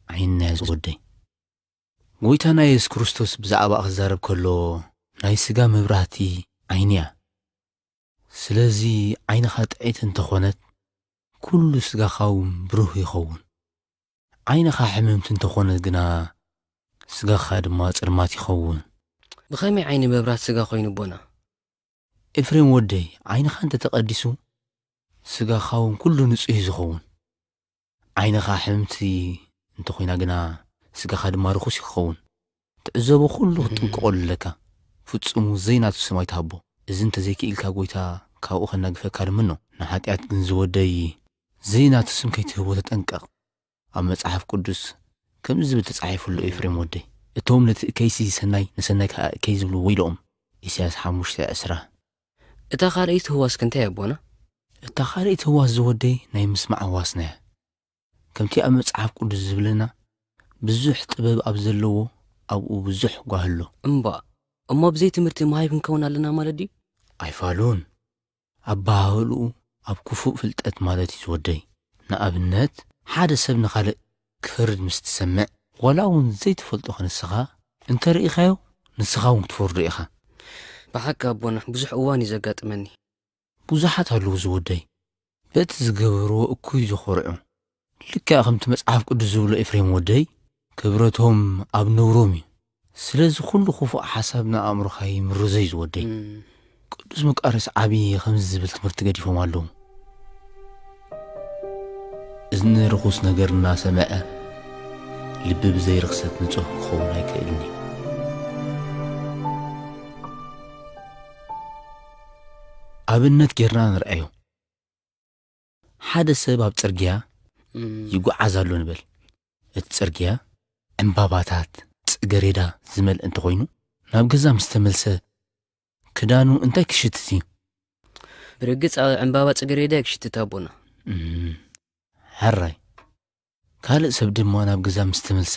ዓይንና እያ ዝወደይ። ጎይታና የሱስ ክርስቶስ ብዛዕባ ክዛረብ ከሎ ናይ ስጋ መብራህቲ ዓይኒ እያ። ስለዚ ዓይንኻ ጥዕይቲ እንተኾነት ኩሉ ስጋኻ እውን ብሩህ ይኸውን። ዓይንኻ ሕምምቲ እንተኾነት ግና ስጋኻ ድማ ጽልማት ይኸውን። ብኸመይ ዓይኒ መብራት ስጋ ኮይኑ ኣቦና? ኤፍሬም ወደይ፣ ዓይንኻ እንተተቐዲሱ ስጋኻ እውን ኩሉ ንጹህ እዩ ዝኸውን። ዓይንኻ ሕምምቲ እንተኾይና ግና ስጋኻ ድማ ርኹስ ይኸውን። ትዕዘቦ ኩሉ ክትጥንቀቐሉ ኣለካ። ፍጹሙ ዘይናቱ ስም ኣይትሃቦ። እዚ እንተዘይክኢልካ ጎይታ ካብኡ ከናግፈካ ልምኖ። ንሓጢኣት ግን ዝወደይ ዘይናቱ ስም ከይትህቦ ተጠንቀቕ። ኣብ መጽሓፍ ቅዱስ ከምዚ ዝብል ተጻሒፉ ኣሎ ኤፍሬም ወደይ። እቶም ነቲ እከይሲ ሰናይ ንሰናይ ከኣ እከይ ዝብሉ ወይለኦም። ኢሳያስ ሓሙሽተ ዕስራ። እታ ካልኣይቲ ህዋስከ እንታይ ኣቦና? እታ ካልኣይቲ ህዋስ ዝወደይ ናይ ምስማዕ ህዋስና እያ። ከምቲ ኣብ መጽሓፍ ቅዱስ ዝብለና ብዙሕ ጥበብ ኣብ ዘለዎ ኣብኡ ብዙሕ ጓሂ ኣሎ። እምባእ፣ እሞ ብዘይ ትምህርቲ መሃይብ ክንከውን ኣለና ማለት ድዩ? ኣይፋሉን። ኣበሃህልኡ ኣብ ክፉእ ፍልጠት ማለት እዩ ዝወደይ። ንኣብነት ሓደ ሰብ ንኻልእ ክፈርድ ምስ ትሰምዕ ዋላ እውን ዘይትፈልጦ ንስኻ እንተ ርኢኻዮ ንስኻ እውን ክትፈርዶ ኢኻ። ብሓቂ ኣቦና ብዙሕ እዋን እዩ ዘጋጥመኒ። ብዙሓት ኣለዉ ዝወደይ በቲ ዝገበርዎ እኩይ ዝኾርዑ። ልክዕ ከምቲ መጽሓፍ ቅዱስ ዝብሎ ኤፍሬም ወደይ ክብረቶም ኣብ ነውሮም እዩ። ስለዚ ኩሉ ክፉእ ሓሳብ ንኣእምሮኻ ይምርዞ እዩ ዝወደይ። እም። ቅዱስ መቃርዮስ ዓብዪ ከምዚ ዝብል ትምህርቲ ገዲፎም ኣለዉ። እዝኒ ርኹስ ነገር እናሰምዐ ልቢ ብዘይ ርኽሰት ንጹህ ክኸውን ኣይክእልን እዩ። ኣብነት ጌርና ንርኣዮ። ሓደ ሰብ ኣብ ጽርግያ እም። ይጓዓዝ ኣሎ ንበል። እቲ ጽርግያ ዕምባባታት፣ ጽገሬዳ ዝመልእ እንተኾይኑ ናብ ገዛ ምስ ተመልሰ ክዳኑ እንታይ ክሽትት እዩ? ብርግጽ ዕምባባ ጽገሬዳ እዩ ክሽትት ኣቦና። እም፣ ሕራይ። ካልእ ሰብ ድማ ናብ ገዛ ምስ ተመልሰ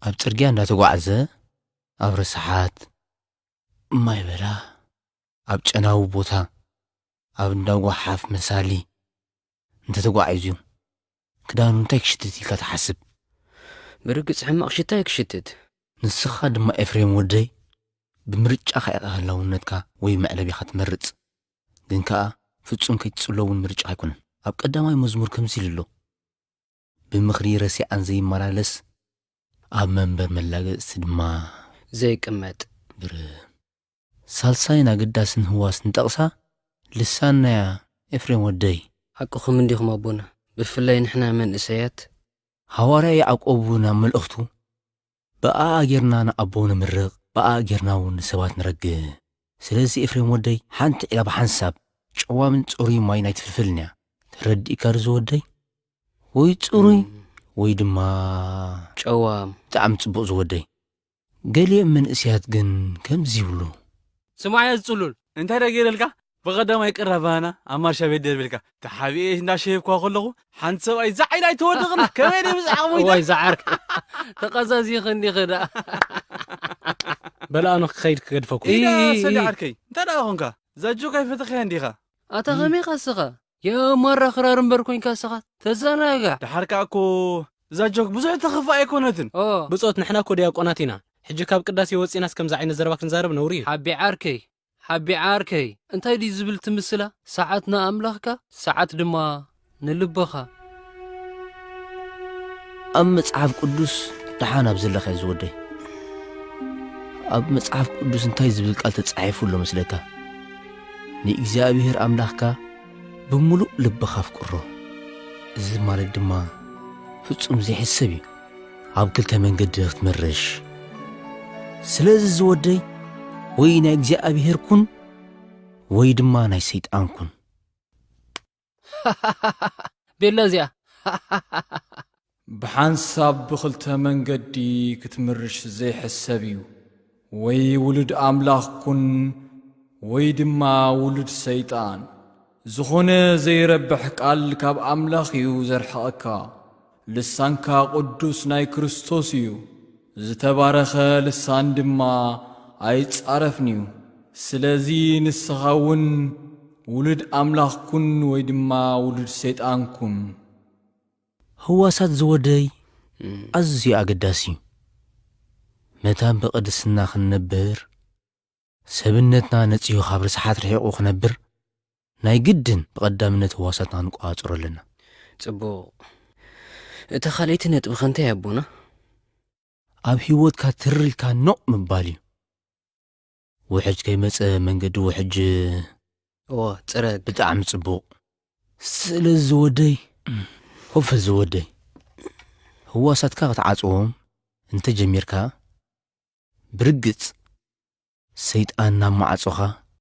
ኣብ ጽርግያ እንዳተጓዓዘ ኣብ ረሳሓት ማይ በላ ኣብ ጨናዊ ቦታ ኣብ እንዳ ጓሓፍ መሳሊ እንተተጓዒዙ ክዳኑ እንታይ ክሽትት ኢልካ ትሓስብ? ብርግጽ ሕማቕ ሽታ እዩ ክሽትት። ንስኻ ድማ ኤፍሬም ወደይ ብምርጫኻ ኢኻ ህላውነትካ ወይ መዕለቢኻ ትመርጽ። ግን ከኣ ፍጹም ከይትጽሎ እውን ምርጫ ኣይኮነን። ኣብ ቀዳማይ መዝሙር ከምዚ ኢሉ ኣሎ። ብምኽሪ ረሲዓን ዘይመላለስ ኣብ መንበር መላገጽቲ ድማ ዘይቅመጥ። ብር ሳልሳይን ኣገዳስን ህዋስ ንጠቕሳ ልሳንና እያ ኤፍሬም ወደይ። ሓቅኹም እንዲኹም ኣቦና። ብፍላይ ንሕና መንእሰያት። ሃዋርያ ያዕቆብ እውን ኣብ መልእኽቱ ብኣኣ ጌርና ንኣቦ ንምርቕ ብኣኣ ጌርና እውን ንሰባት ንረግእ። ስለዚ ኤፍሬም ወደይ ሓንቲ ዒላ ብሓንሳብ ጨዋምን ጽሩይ ማይ ናይ ትፍልፍልን እያ። ተረዲእካ ዶ ዝወደይ? ወይ ጽሩይ እም። ወይ ድማ ጨዋም። ብጣዕሚ ጽቡቕ ዝወደይ። ገሊኦም መንእስያት ግን ከምዚ ይብሉ። ስማዕ እያ ዝጽሉል። እንታይ ዳ ገይረልካ? ብቐዳማይ ቅራባና ኣብ ማርሻ ቤት ደርቢልካ ተሓቢኤ እንዳሸየፍኳ ከለኹ ሓንቲ ሰብኣይ ዛዕ ኢላ ኣይተወደቕን። ከመይ ደይ ምስ ዓቕሙ ኢታ? እዋይ ዝዓርክ። ተቐዛዚኸ እንዲኸ ደኣ። በል ኣነ ክኸይድ ክገድፈኩም። ኢዳ ኢይ፣ ሰዲ ኢይ። ዓርከይ። እንታይ ደኣ ኾንካ? እዛ ጆክ ኣይፈተኽያ እንዲኻ? ኣታ ከመይ ኢኻ እስኻ? የማራ ክራር እምበር ኮንካ እስኻ ተዘናጋዕ። ደሓር ከኣ እኮ እዛ ጆክ ብዙሕ ተኽፋእ ኣይኮነትን። ኦ። ብጾት ንሕና እኮ ዲያቆናት ኢና። ሕጂ ካብ ቅዳሴ ወጺናስ ከምዚ ዓይነት ዘረባ ክንዛረብ ነውሪ እዩ። ሓቢ ዓርከይ፣ ሓቢ ዓርከይ፣ እንታይ ድዩ ዝብል ትምስላ? ሰዓት ንኣምላኽካ፣ ሰዓት ድማ ንልብኻ። ኣብ መጽሓፍ ቅዱስ ደሓን ኣብ ዘለኻ እዩ ዝወደይ። ኣብ መጽሓፍ ቅዱስ እንታይ ዝብል ቃል ተጻሒፉ ኣሎ መስለካ? ንእግዚኣብሔር ኣምላኽካ ብምሉእ ልብኻ ኣፍቅሮ። እዚ ማለት ድማ ፍጹም ዘይሕሰብ እዩ። ኣብ ክልተ መንገዲ ክትምርሽ። ስለዚ ዝወደይ ወይ ናይ እግዚኣብሔር ኩን ወይ ድማ ናይ ሰይጣን ኩን። ቤላ እዚኣ። ብሓንሳብ ብኽልተ መንገዲ ክትምርሽ ዘይሕሰብ እዩ። ወይ ውሉድ ኣምላኽ ኩን ወይ ድማ ውሉድ ሰይጣን። ዝኾነ ዘይረብሕ ቃል ካብ ኣምላኽ እዩ ዘርሕቐካ። ልሳንካ ቅዱስ ናይ ክርስቶስ እዩ። ዝተባረኸ ልሳን ድማ ኣይጻረፍን እዩ። ስለዚ ንስኻ እውን ውሉድ ኣምላኽ ኩን ወይ ድማ ውሉድ ሰይጣን ኩን። ህዋሳት ዝወደይ ኣዝዩ ኣገዳሲ እዩ። መታን ብቕድስና ክንነብር፣ ሰብነትና ነጺሁ ካብ ርስሓት ርሒቑ ክነብር፣ ናይ ግድን ብቐዳምነት ህዋሳትና ክንቆጻጸሮ ኣለና። ጽቡቕ። እታ ካልኣይቲ ነጥብኸ እንታይ ኣቦና? ኣብ ህይወትካ ትር ኢልካ ኖቕ ምባል እዩ። ውሕጅ ከይመጸ መንገዲ ውሕጅ። እዎ፣ ጽረግ። ብጣዕሚ ጽቡቕ። ስለዚ ዝወደይ፣ ኮፍ በል ዝወደይ። ህዋሳትካ ክትዓጽዎም እንተ ጀሚርካ፣ ብርግጽ ሰይጣን ናብ ማዕጾኻ